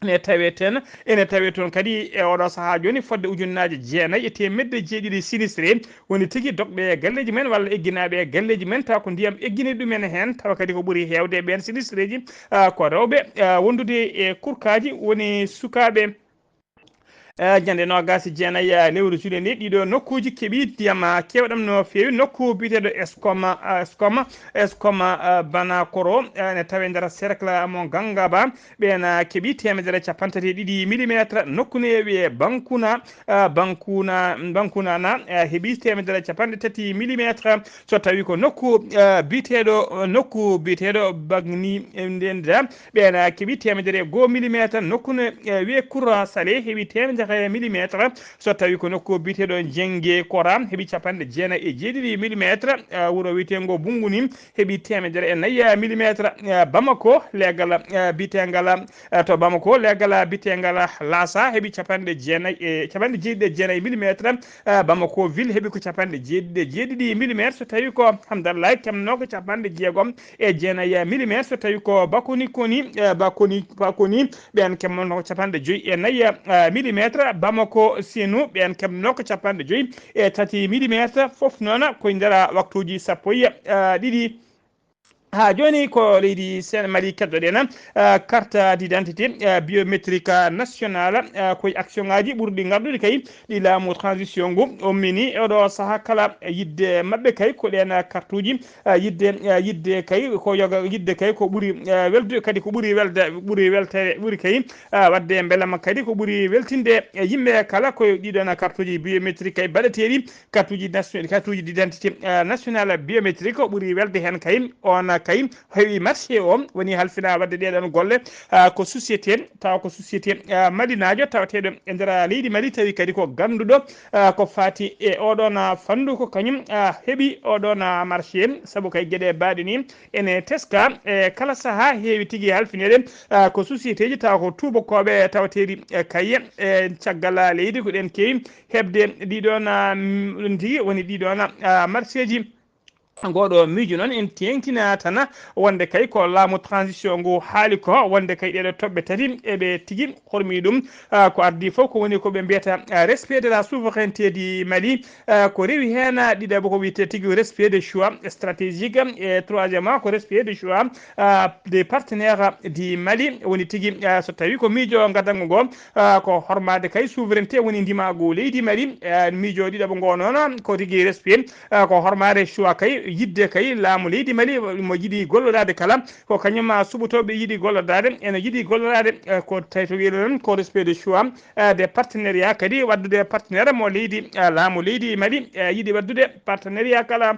Ene tawee ten, ene tawee toon kadi e oɗo sahaa jooni fodde ujunnaaje jeenayi e teemedde jeeɗiɗi sinistré woni tigi dogɓe e galleeji men walla egginaaɓe e galleeji men, tawa ko ndiyam eggini ɗumen heen, tawa kadi ko ɓuri heewde e ɓeen sinistréji, ah, ko rewɓe, ah, wondude e kurkaaji woni sukaaɓe. Eh, ñande noogaas e jeenayi, eh, lewru juillet nde, ɗiɗo nokkuuji keɓi ndiyam, ah, keewɗam no feewi. Nokku biyeteeɗo Escom, ah, Escom, Escom, ah, Banakoro, eh, ene tawee nder cercle mo Gangaba. Ɓeen, ah, keɓi teemedere capanɗe tati e ɗiɗi millimetre. Nokku ne wiyee Bankuna, ah, Bankuna, Bankunana, ah, heɓi teemedere capanɗe tati millimetre. So tawi ko nokku, ah, biyeteeɗo, nokku biyeteeɗo Bagni, eh, nden da, ɓeen, ah, keɓi teemedere e goo millimetre. Nokku ne, eh, wiyee Koura Salé heɓi teemedere millimétre. So tawi ko nokku biyeteeɗo Jenge Kora, heɓi capanɗe jeenayi e jeeɗiɗi millimétre. Wuro wiyeteengo Bunguni heɓi teemedere e nayi millimétre. Bamako, leegal biyeteengal, to Bamako, leegal biyeteengal Lasa heɓi capanɗe jeenayi e, capanɗe jeeɗiɗi e jeenayi millimétre. Bamako ville heɓi ko capanɗe jeeɗiɗi e jeeɗiɗi millimétre. So tawi ko Hamdallah, kemno ko capanɗe jeegom e jeenayi millimétre. So tawi ko Bakoni Koni, Bakoni, Bakoni, ɓeen kemno ko capanɗe joyi e nayi millimétre. Bamako Senu, ɓeen kemno ko capanɗe joyi e tati millimétre. Fof noon ko e nder waktuuji sappo e ɗiɗi. Haa jooni ko leydi Sen-, Mali keddoɗen, ah, carte d'identité, ah, biométrique nationale, ah, ko e action ŋaaji ɓurɗi ngardude kay ɗi laamu transition ngu ummini e oɗo sahaa kala. Yiɗde maɓɓe kay ko ɗeen kartuuji, ah, yiɗde, ah, yiɗde kay ko yoga, yiɗde kay ko ɓuri, ah, weldude, kadi ko ɓuri welde, ɓuri weltere, ɓuri kay, ah, waɗde mbelamma kadi ko ɓuri weltinde e yimɓe kala ko ɗiɗon kartuuji biométrique kay baɗeteeɗi. Kartuuji nation-, kartuuji d'identité, eh, nationale biométrique o ɓuri welde heen kay. On kay heɓi marché o, woni halfina waɗde ɗeɗon golle, ah, ko société, tawa ko société, ah, malinaajo tawateeɗo e nder leydi Mali, tawi kadi ko gannduɗo, ah, ko faati e oɗon, ah, fanndu, ko kañum, ah, heɓi oɗon, ah, marché, sabu kay geɗe baaɗe ni ene teska e kala sahaa, heewi tigi halfineede, ah, ko sociétéji tawa ko tuubakooɓe tawateeɗi e kay, e caggal leydi ko ɗeen keewi heɓde ɗiɗon, ah, m-, ɗum tigi woni ɗiɗon, ah, marché ji. Ngoɗo miijo noon en teeŋtina tan wonde kay ko laamu transition ngu haali ko, wonde kay ɗeɗo toɓɓe tati eɓe tigi hormi ɗum. Ah, ko ardii fof ko woni ko ɓe mbiyata, ah, respect de la souveraineté du Mali. Ah, ko rewi heen, ah, ɗiɗaɓo ko wiyetee tigi respect de choix stratégique, e troisièmement ko respect de choix, ah, des partenaires du Mali. Woni tigi, ah, so tawi ko miijo gadanngo ngo, ah, ko hormaade kay souveraineté woni ndimaagu leydi Mali. Ah, miijo ɗiɗaɓo ngo noon ko tigi respect, ah, ko hormaade choix kay, yiɗde kay laamu leydi Mali mo yiɗi gollodaade kala, ko kañum, ah, suɓotooɓe yiɗi gollodaade, ene yiɗi gollodaade, ah, ko tawi to wiyata noon ko respect de choix, ah, de partenariat, kadi waɗdude partenaire mo leydi, ah, laamu leydi Mali, ah, yiɗi waɗdude partenariat kala.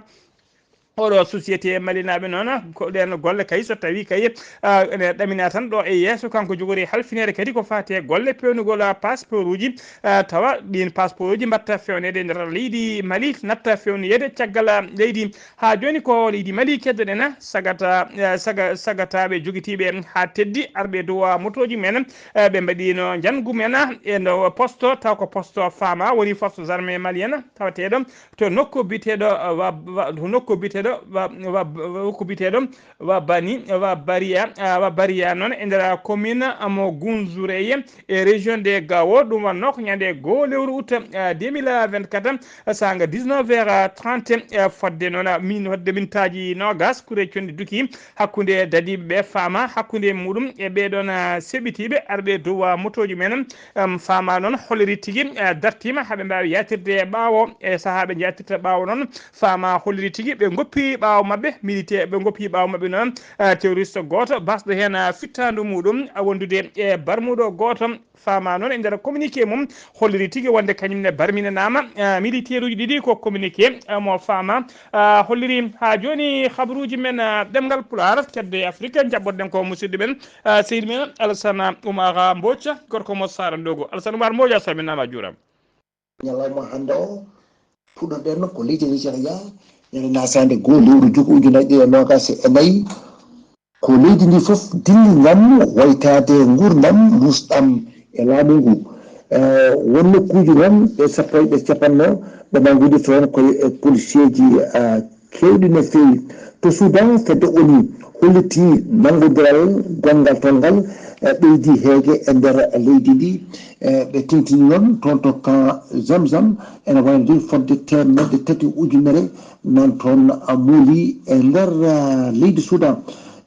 Oɗo société malinaaɓe noon, ko ɗeen golle kay, so tawi kay, ah, ene ɗamina tan ɗo e yeeso, kanko jogori halfineede kadi ko faati e golle peewnugol, ah, passeport uji, ah, tawa ɗiin passeport uji mbaɗta feewneede nder leydi Mali, natta feewnoyeede caggal, ah, leydi. Haa jooni ko leydi Mali keddoɗen, ah, sagata, ah, saga-, sagataaɓe jogitiiɓe haa teddi arɓe dowa motooji men, ah, ɓe mbaɗiino njanngu men, ah, e ndo poste, taw ko poste Fama, woni forces armées maliennes, tawateeɗo to nokku biyeteeɗo, uh, wa, wa, to nokku biyeteeɗo wa, wa, nokku biyeteeɗo wa Bani, wa Bariya, uh, wa Bariya noon e nder commune mo Gunzureye e région de Gao. Ɗum wonnoo ko ñande goo lewru août, uh, deux mille vingt-quatre, saanga dix-neuf heures trente, uh, fodde noon, uh, min, fodde mintaaji noogas, kure conɗi duki hakkunde dadiiɓe ɓe Fama, hakkunde muɗum e ɓeɗon, uh, seɓitiiɓe arɓe dow, uh, motooji men. Am, Fama noon holliri tigi, eh, dartiima haa ɓe mbaawi yaatirde e ɓaawo. E sahaa ɓe njaatirta ɓaawo noon, Fama holliri tigi ɓe ngoppi ɓaawo maɓɓe, militaire ɓe ngoppi ɓaawo maɓɓe noon, eh, terroriste gooto basɗo heen, eh, fittaandu muɗum, eh, wondude e barmuɗo gooto. Fama noon e nder communiqué mum holliri tigi wonde kañum ne barminanaama, eh, militaire uji ɗiɗi. Ko communiqué, eh, mo Fama, eh, holliri. Haa jooni habaruuji men, eh, ɗemngal Pulaar, kedde Afrique, njaɓɓoɗen ko musidɗo men, ah, sehil men Alassane Oumar Mbodj, gorko mo Saara Ndogo. Alassane Oumar Mbodj, a salminaama, a juuraama. Ñalawma hannde o, puɗɗoɗen ko leydi Nigéria, ñande nasaande goo lewru juko ujunaaji ɗiɗi e noogas e nayi. Ko leydi ndi fof dilli ngam waytaade nguurndam, luusɗam e laamu ngu. Eh, won nokkuuji noon, ɓe sappo e ɓe cappanno, ɓe nanngude toon ko e policier ji, ah, keewɗi no feewi. To Sudan, fedde O N U holliti nanngodiral gonngal toon ngal, eh, ɓeydi heege e nder leydi ndi. Eh, ɓe tintini noon toon to camp Zamzam, ene waynde fodde teemedde tati ujunere nan toon, ah, muuli e nder, ah, leydi Sudan.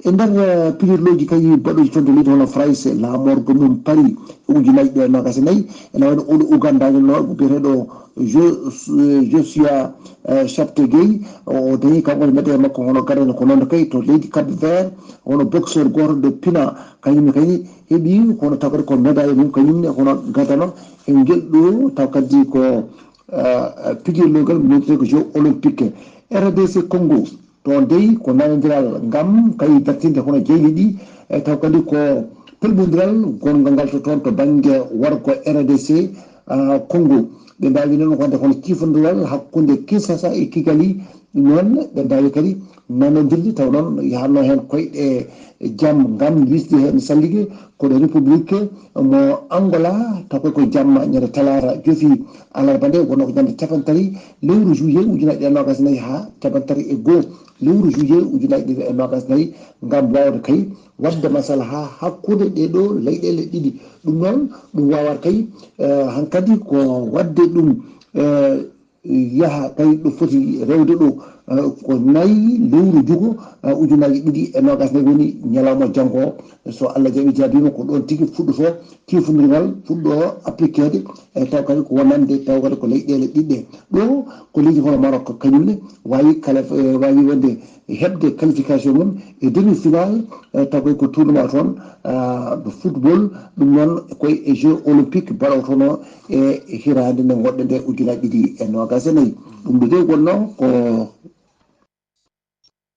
E nder, eh, pijirlooji kay baɗooji toon to leydi hono Farayse, laamorgo mum Paris, e ujunaaji ɗiɗi e noogas e nayi, ene wayno oɗo Ugandaajo no biyeteeɗo Jo-, eh, Joshua, eh, Cheptegei, o, o dañi kanko ne meɗe makko hono gadano ko noon kay to leydi Cap Vert, hono boxeur gooto de Pina, kañum ne kay heɓi hono tawde ko médaille mum kañum ne hono gadano e ngel ɗo taw kadi ko, eh, pijirloogal mo noddirtee ko Jeux Olympiques. R D C Congo, ɗoon dey ko nanondiral ngam kay dartinde hono jeyli ɗi, e taw kadi ko pelɓondiral gonngal ngal to toon to bannge worgo R D C, ah, Congo. Ɓe mbaawi noon wonde kono ciifonndiral hakkunde Kinshasa e Kigali, noon ɓe mbaawi kadi nanondirde, taw noon yahatno heen koyɗe jam ngam wisde heen sallige. Kono République mo Angola, taw koy ko jamma ñande talaata jofi alarba nde, wonno ko ñande cappanɗe tati lewru juillet ujunaaji ɗiɗi e noogaas e nayi haa cappanɗe tati e goo lewru juillet ujunaaji ɗiɗi e noogaas e nayi, ngam waawde kay waɗde masalaha hakkunde ɗee ɗoo leyɗeele ɗiɗi. Ɗum noon, ɗum waawata kay, eh, hankadi ko waɗde ɗum, eh, yaha kay ɗo foti rewde ɗo, eh, ko nayi lewru juko, eh, ujunaaji ɗiɗi e noogaas e nayi woni ñalawma janngo o. So Allah jaɓi jaabiima, ko ɗoon tigi fuɗɗotoo ciifonndiral, fuɗɗo appliqueede, e taw kadi ko wonande, taw kadi ko leyɗeele ɗiɗi ɗe. Ɗo ko leydi hono Maroc, kañum ne waawi kala, eh, waawi wonde heɓde qualification mum e demi-finale, eh, taw kay ko tournoi toon, ah, de football, ɗum noon koye e Jeux olympiques mbaɗotono e hitaande nde ngonɗen nde ujunaaji ɗiɗi e noogaas e nayi. Ɗum ɗo de wonno ko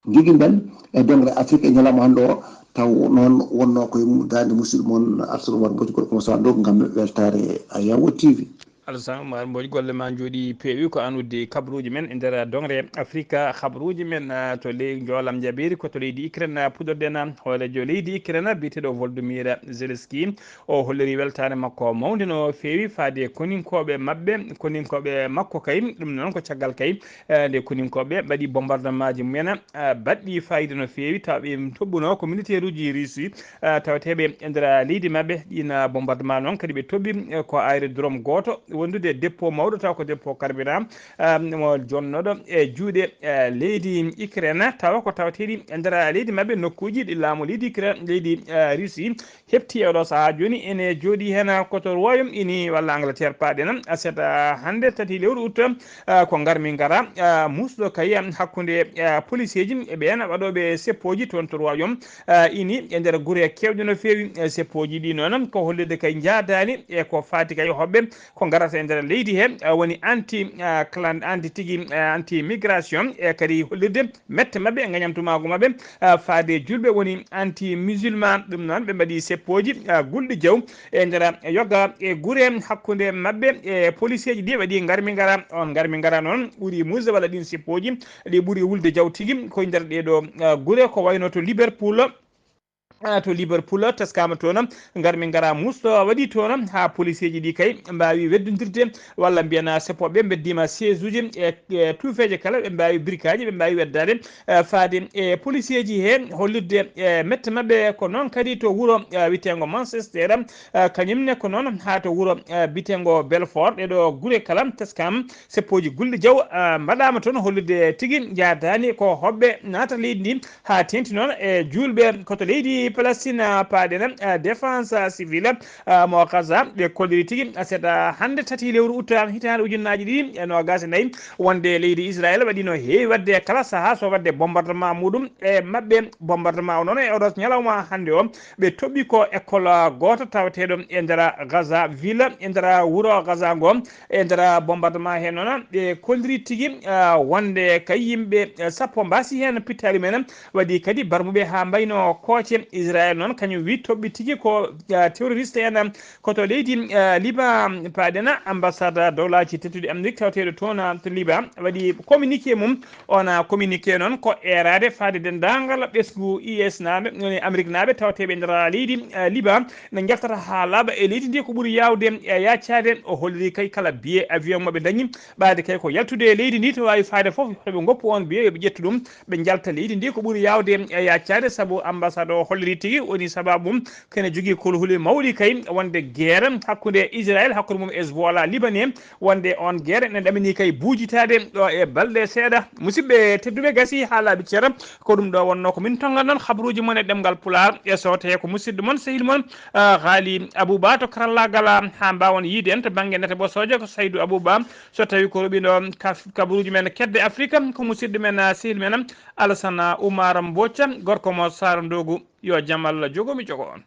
joginɗen e doŋre Afrique e ñalawma hannde o, taw noon wonno koye mu-, daande musidɗo mon Artur Umar Mbodj, gorko mo Sando, ngam weltaare Ayawo T V. Alassane Oumar Mbodj, golle ma njooɗi peewi. Ko an uddi kabaruuji men e nder doŋre Afrika. Kabaruuji men, ah, to ley njoolam njaɓeeri, ko to leydi Ukraine, ah, puɗɗorɗen, ah, hooreejo leydi Ukraine, biyeteeɗo Volodymyr Zelensky. O holliri weltaare makko mawnde no feewi faade koninkooɓe maɓɓe, koninkooɓe makko kay. Ɗum noon ko caggal kay, eh, nde koninkooɓe mbaɗi bombardemaaji mumen, eh, baɗɗi faayiida no feewi, tawa ɓe toɓɓuno ko militeeruuji Russie, eh, tawateeɓe e nder leydi maɓɓe. Ɗiin, eh, bombardement noon kadi ɓe toɓɓi, eh, ko aérodrome gooto wondude dépôt mawɗo, tawa ko dépôt carburant, eh, mo jonnooɗo e juuɗe, eh, leydi Ukraine, tawa ko tawateeɗi e nder leydi maɓɓe, nokkuuji ɗi laamu leydi Ukraine, leydi, eh, Russie heɓti e oɗo sahaa jooni. Ene jooɗi heen ko to Royaume Uni walla Angleterre paaɗen. Aset, ah, hannde tati lewru août, ah, ko ngarmi ngara, ah, muusɗo kay hakkunde, ah, poliseeji e ɓeen waɗooɓe seppooji toon to Royaume, ah, Uni e nder gure keewɗe no feewi. Eh, seppooji ɗi noon ko hollirde kay njaadaani e ko faati kay hoɓɓe ko ngarata e nder leydi he, ah, woni anti, ah, clan-, anti tigi, ah, anti migration, e kadi hollirde mette maɓɓe e ngañamtumaagu maɓɓe, ah, faade julɓe woni anti musulman. Ɗum noon ɓe mbaɗi seppooji, ah, gulɗi jaw e nder yogga e gure hakkunde maɓɓe e poliseeji ɗi waɗi ngarmi ngara. On ngarmi ngara noon ɓuri muusde walla ɗiin seppooji ɗi ɓuri wulde jaw tigi ko e nder ɗee ɗoo, ah, gure ko wayno to Liverpool, ah, to Liverpool, teskaama toon, ngarmi ngara muusɗo waɗi toon haa poliseeji ɗi kay mbaawi weddondirde walla mbiyen seppooɓe mbeddiima siège uji e, e tuufeeje kala, ɓe mbaawi birkaaji, ɓe mbaawi weddaade, eh, faade e poliseeji he, hollirde, eh, mette maɓɓe. Ko noon kadi to wuro, eh, wiyeteengo Manchester, eh, kañum ne ko noon haa to wuro, eh, biyeteengo Belfort, ɗee ɗoo gure kala teskam seppooji gulɗi jaw, eh, mbaɗaama toon, hollirde tigi njaadaani ko hoɓɓe naata leydi ndi, haa teeŋti noon e juulɓe ko to leydi Palestine, ah, paaɗen, ah, défense civile, ah, mo Gaza, ɓe kolliri tigi, ah, seeɗa hannde tati lewru août hitaande ujunnaaji ɗiɗi e noogaas e nayi, wonde leydi Israel waɗi no heewi waɗde e kala sahaa so waɗde bombardement muɗum e maɓɓe. Bombardement o noon e oɗo ñalawma hannde o, ɓe toɓɓi ko école, ah, gooto tawateeɗo e nder Gaza ville, e nder wuro Gaza ngo. E nder bombardement he noon, ɓe kolliri tigi, ah, wonde kay yimɓe, eh, sappo mbaasi heen pittaali mumen. Waɗi kadi barmuɓe haa mbayno kooce. Israel noon kañum wi toɓɓi tigi ko, ah, terroriste en, ko to leydi, ah, Liban paaɗen. Ambassade dowlaaji tedduɗi Amérique tawateeɗo toon, ah, to Liban waɗi communiqué mum. On, ah, communiqué noon ko eeraade faade denndaangal ɓesngu U S naaɓe, woni Amérique naaɓe tawateeɓe e nder leydi, ah, Liban, ne njaltata haa laaɓa e leydi ndi ko ɓuri yaawde e yaacaade. O holliri kay kala billet avion mo ɓe ndañi ɓaade kay ko yaltude e leydi ndi, to waawi faade fof, yo ɓe ngoppu oon billet, yo ɓe ƴettu ɗum, ɓe njalta leydi ndi ko ɓuri yaawde e yaacaade, sabu ambassade o holliri tigi woni sabaabu mum ko ene jogii kolhuli mawɗi kay wonde guerre hakkunde Israel, hakkunde mum Hezbollah libanais, wonde oon guerre ene ɗaminii kay buujitaade ɗo e balɗe seeɗa. Musidɓe tedduɓe, gasi haa laaɓi cer, ko ɗum ɗo wonnoo ko min tonngan noon habaruuji mon e ɗemngal Pulaar. E so tawii ko musidɗo mon, sehil mon, ah, Haali Abuba to karallaagal, ah, haa mbaawon yiyde en to bannge nate ɓosooje, ko Saydu Abuba. So tawii ko roɓiiɗo ka-, kabaruuji men kedde Afrika, ko musidɗo men, ah, sehil men, ah, Alassane Oumar Mbocca, gorko mo Saara Ndogu. Yo jam Allah jogo mi jogo on.